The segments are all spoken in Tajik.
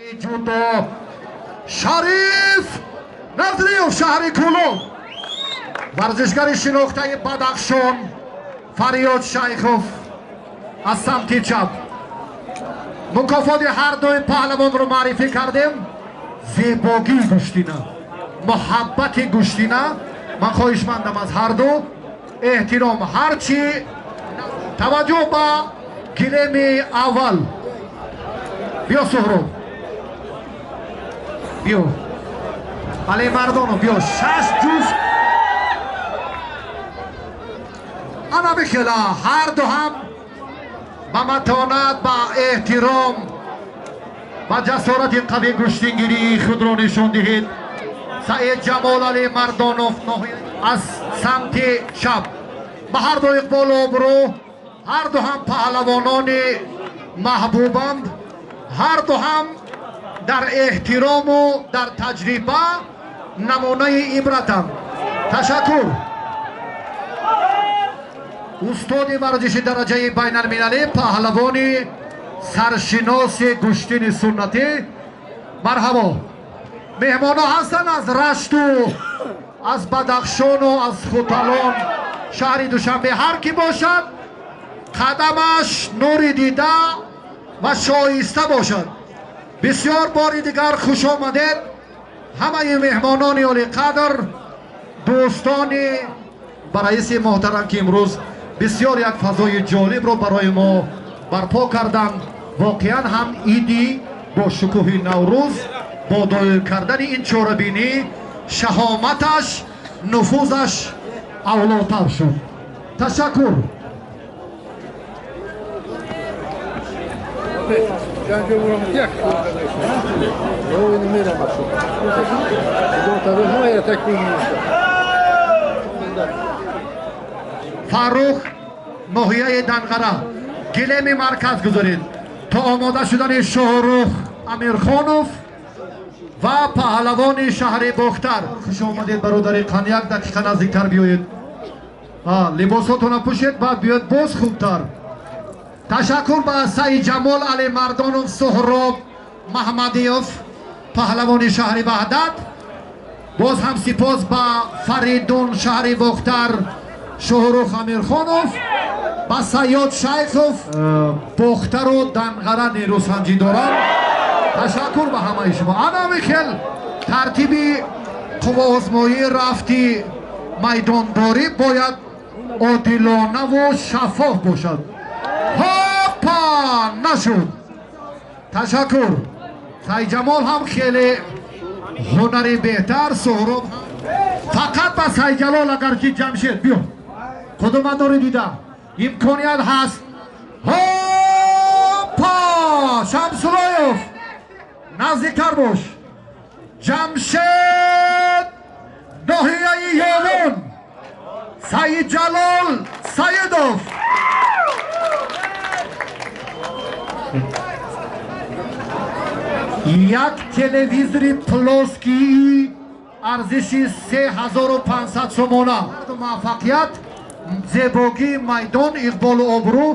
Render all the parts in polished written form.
Ҷудо Шариф Назриев, шаҳри Кӯлоб, варзишгари шинохтаи Бадахшон Фарёд Шайхов аз самти чап. Мукофоти ҳар дуи паҳлавонро муаррифӣ кардем. Зебогии гӯштина, муҳаббати гӯштина. Ман хоҳишмандам аз ҳар ду эҳтиром, ҳарчи таваҷҷӯҳ ба гилеми аввал. Биё, Суҳроб, биё, Алимардонов, биё. Шаш ҷуфт ана бихела, ҳар ду ҳам ба матонат, ба эҳтиром ва ҷасорати қавӣ гӯштингирии худро нишон диҳед. Саид Ҷамол Алимардонов аз самти чап. Ба ҳар ду иқболу обрӯ, ҳар ду ҳам паҳлавонони маҳбубанд, ҳар ду ҳам дар эҳтирому дар таҷриба намунаи ибратанд. Ташаккур. Устоди варзиши дараҷаи байналмилалӣ, паҳлавони саршиноси гӯштини суннатӣ, марҳабо. Меҳмонҳо ҳастанд аз Рашту, аз Бадахшону аз Хуталон, шаҳри Душанбе. Ҳар кӣ бошад, қадамаш нури дида ва шоиста бошад. Бисёр бори дигар хуш омадед ҳамаи меҳмонони олиқадр, дӯстони ба раиси муҳтарам, ки имрӯз бисёр як фазои ҷолибро барои мо барпо карданд. Воқеан ҳам иди бо шукӯҳи Наврӯз бо доир кардани ин чорабинӣ шаҳоматаш, нуфузаш авлотар шуд. Ташаккур. Фаррух, ноҳияи Данғара, гилеми марказ гузоред то омода шудани Шоҳрух Амирхонов ва паҳлавони шаҳри Бохтар. Хуш омадед, бародари қан, як дақиқа наздиктар биёед. Либосотонро пӯшед, баъд биёед, боз хубтар. Ташаккур ба Саидҷамол Алимардонов, Суҳроб Маҳмадиёв, паҳлавони шаҳри Ваҳдат. Боз ҳам сипос ба Фаридун, шаҳри Бохтар, Шоҳрух Амирхонов, ба Сайёд Шайхов, Бохтару Данғара нерӯсанҷӣ доранд. Ташаккур ба ҳамаи шумо. Ана михел тартиби қувваозмоӣ рафти майдондорӣ бояд одилонаву шаффоф бошад. Ҳопа, нашуд. Ташаккур. Сайҷамол ҳам хеле ҳунари беҳтар, Суҳроб фақат ба Сайҷалол. Агарчи Ҷамшед, биё, қудума дори дида, имконият ҳаст. Ҳопа, Шамсулоев, наздиктар бош. Ҷамшед, ноҳияи Ёвон, Саидҷалол Саидов. Як телевизори плоскии арзиши 3500 сомона. Муваффақият, зебогии майдон, иқболу обрӯ.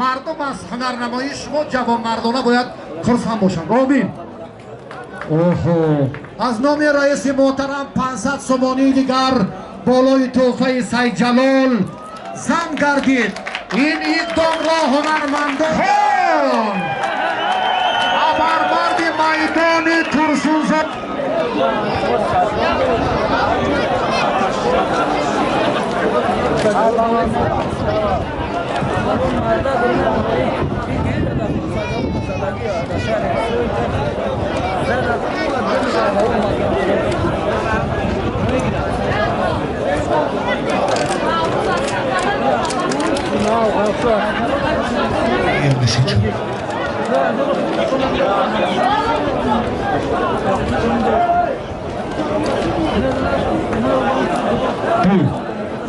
Мардум аз ҳунарнамоии шумо ҷавонмардона бояд хурсанд бошанд. Омин. Оҳо, аз номи раиси муҳтарам 500 сомонии дигар болои тӯҳфаи Сайҷалол зам гардид. Ин иқдомро ҳунармандон абармарди майдони Турсунзод.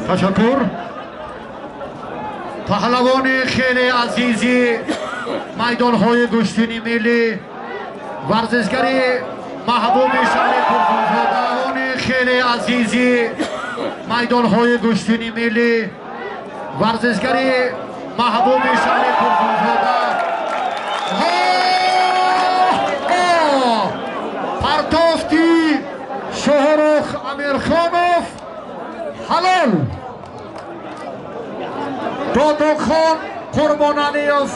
Ташаккур. Паҳлавони хеле азизи майдонҳои гӯштини миллӣ, варзишгари маҳбуби шаҳри Турсунзода, хеле азизи майдонҳои гӯштини миллӣ, варзишгари маҳбуби шаҳри Турсунзода. Амирхонов ҳалол. Додохон Қурбоналиев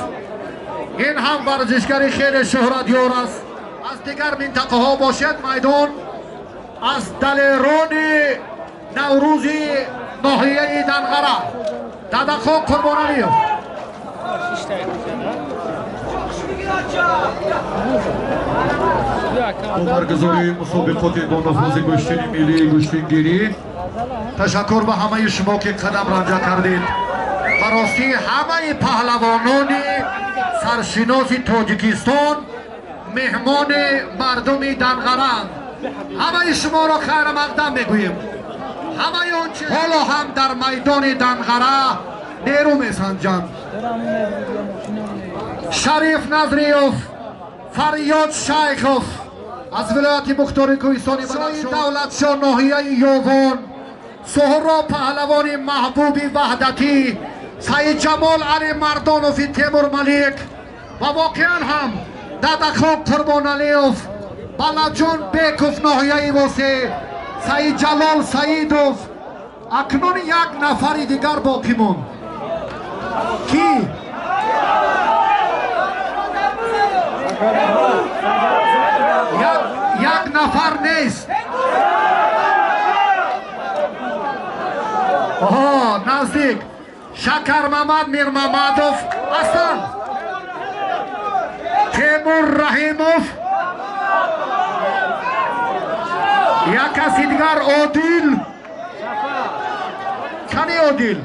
ин ҳам варзишгари хеле шӯҳратёр аст. Аз дигар минтақаҳо бошад майдон аз далерони Наврӯзи ноҳияи Данғара. Дадахон Қурбоналиев. Бо баргузории мусобиқоти бонуфузи гӯштини миллии гӯштингирӣ ташаккур ба ҳамаи шумо ки қадам ранҷа кардед. Ба ростӣ ҳамаи паҳлавонони саршиноси Тоҷикистон меҳмони мардуми Данғаранд. Ҳамаи шуморо хайрамақдам мегӯем. Ҳамаи он чи ҳоло ҳам дар майдони Данғара нерӯ месанҷанд. Шариф Назриев, Фарёд Шайхов аз вилояти мухтори кӯҳистони Бадахшон, Давлатшо ноҳияи Ёвон, Суҳроб паҳлавони маҳбуби Ваҳдатӣ, Саидҷамол Алимардонови Темурмалик ва воқеан ҳам Дадахон Қурбоналиев, Балаҷон Беков ноҳияи Восеъ, Саидҷалол Саидов. Акнун як нафари дигар боқӣ монд. Ки? Як нафар нест. Оҳо, наздик. Шакармамад Мирмамадов ҳастанд. Темур Раҳимов. Як каси дигар Одил. Кани Одил?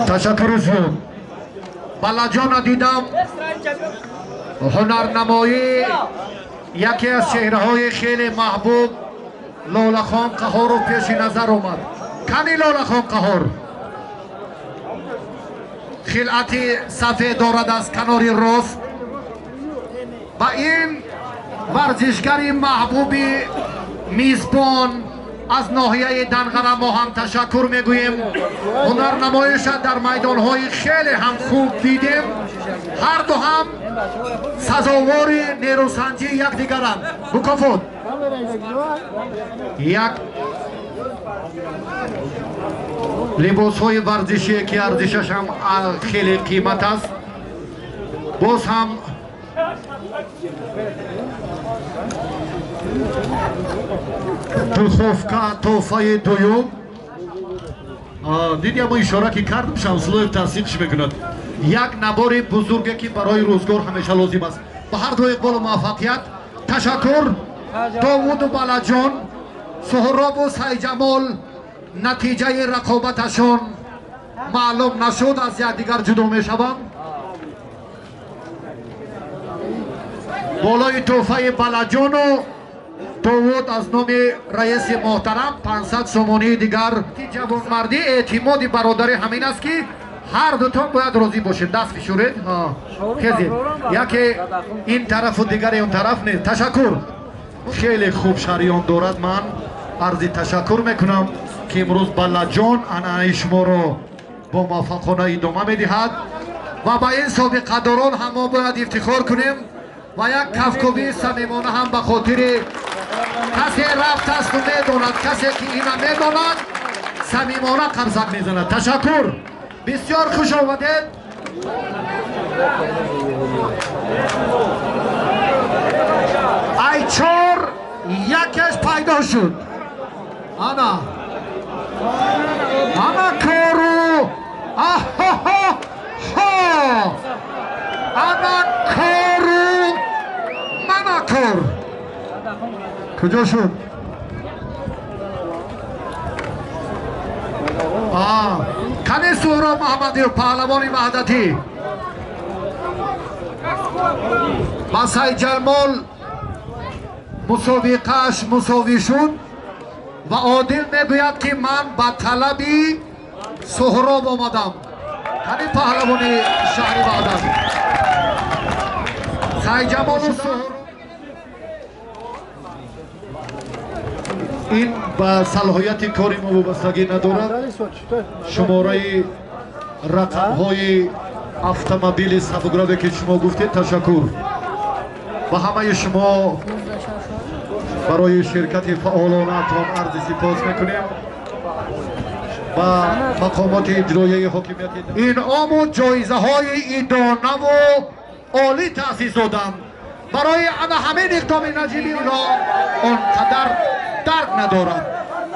Ташаккури зиёд. Балаҷона дидам ҳунарнамоӣ яке аз чеҳраҳои хеле маҳбуб Лолахон Қаҳоров пеши назар омад. Кани Лолахон Қаҳор? Хилъати сафед дорад аз канори рост ва ин варзишгари маҳбуби мизбон аз ноҳияи Данғара мо ҳам ташаккур мегӯем. Ҳунарнамоиша дар майдонҳои хеле ҳам хуб дидем. Ҳарду ҳам сазовори нерӯсанҷии якдигаранд. Мукофот як либосҳои варзишие ки арзишаш ҳам хеле қимат аст. Боз ҳам духовка тӯҳфаи дуюм. Диди мо ишора ки кардам, Шамсуллоев тасдиқш мекунад. Як набори бузурге ки барои рӯзгор ҳамеша лозим аст. Ба ҳар ду иқболу муваффақият. Ташаккур. Довуду Балаҷон, Суҳробу Сайҷамол натиҷаи рақобаташон маълум нашуд, аз якдигар ҷудо мешаванд. Болои тӯҳфаи Балаҷону Довуд аз номи раиси муҳтарам 500 сомонии дигар. Ҷавонмардӣ эътимоди бародарӣ ҳамин аст ки ҳар дутон бояд розӣ бошед. Даст фишуред. Хезед. Яке ин тарафу дигаре он тараф нест. Ташаккур. Хеле хуб шариён дорад. Ман арзи ташаккур мекунам ки имрӯз Балаҷон анъанаи шуморо бо муваффақона идома медиҳад ва ба ин собиқадорон ҳам мо бояд ифтихор кунем ва як кафкӯбии самимона ҳам ба хотири касе рафтасту медонад, касе ки ина медонад самимона қарсак мезанад. Ташаккур. Бисёр хуш омадед. Ай чор якеш пайдо шуд. Ана ана кору аҳо ана кору мана кор куҷо шуд? Кани Суҳроб Муҳаммадиев паҳлавони Ваҳдатӣ ба Сайҷамол мусобиқааш мусовӣ шуд ва Одил мегӯяд ки ман ба талаби Суҳроб омадам. Кани паҳлавони шаҳри Ваҳдат Сайҷамолу Суҳроб. Ин ба салоҳияти кори мо вобастагӣ надорад. Шумораи рақамҳои автомобили сабукраве ки шумо гуфтед, ташаккур ба ҳамаи шумо барои ширкати фаъолонаатон арзи сипос мекунем. Ба мақомоти иҷроияи ҳокимияти инъому ҷоизаҳои идонаву олӣ таъсис доданд. Барои ана ҳамин иқдоми наҷибиро он қадар дарк надорад.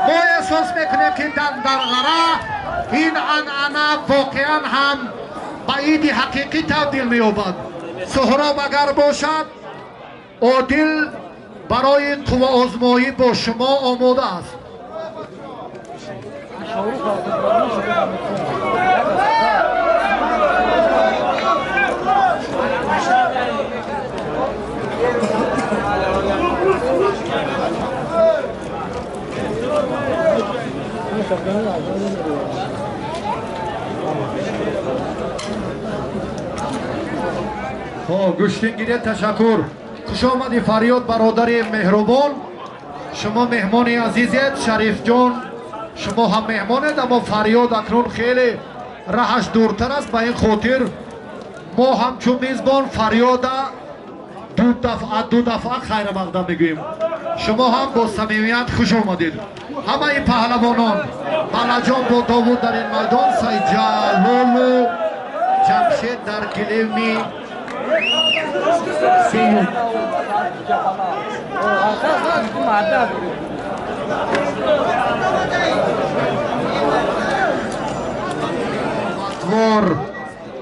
Мо эҳсос мекунем, ки дар Данғара ин анъана воқеан ҳам ба иди ҳақиқӣ табдил меёбад. Суҳроб агар бошад, Одил барои қувваозмоӣ бо шумо омода аст. Гӯштингирӣ, ташаккур. Хуш омадӣ, Фарёд, бародари меҳрубон. Шумо меҳмони азизед. Шарифҷон, шумо ҳам меҳмонед, аммо Фарёд акнун хеле раҳаш дуртар аст. Ба ин хотир мо ҳамчун мизбон Фарёда ду дафъа хайрамақдам мегӯем. Шумо ҳам бо самимият хуш омадед. Ҳамаи паҳлавонон Малаҷон бо Довуд дар ин майдон, Сайдҷалолу Ҷамшед дар гилеми сеюм. Твор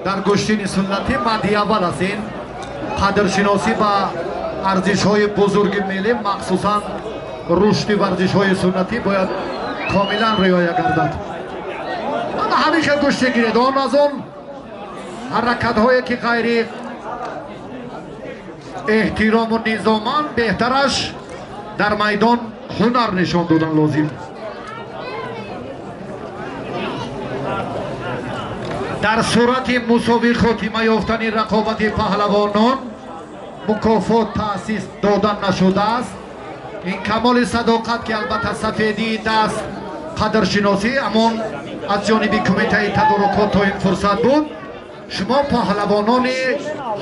дар гӯштини суннатӣ мадди аввал аст. Ин қадршиносӣ ба арзишҳои бузурги миллӣ, махсусан рушди варзишҳои суннатӣ бояд комилан риоя гардад. Ана ҳамеша гӯшти гиред. Он аз он ҳаракатҳое ки ғайри эҳтирому низоман, беҳтараш дар майдон ҳунар нишон додан лозим. Дар сурати мусовӣ хотима ёфтани рақобати паҳлавонон мукофот таъсис дода нашудааст. Ин камоли садоқат, ки албатта сафедии даст, қадршиносӣ ҳамон аз ҷониби кумитаи тадорукот то ин фурсат буд. Шумо паҳлавонони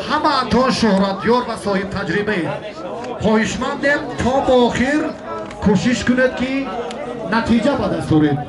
ҳамаатон шӯҳратёр ва соҳибтаҷрибаед. Хоҳишмандем, то ба охир кӯшиш кунед, ки натиҷа ба даст оред.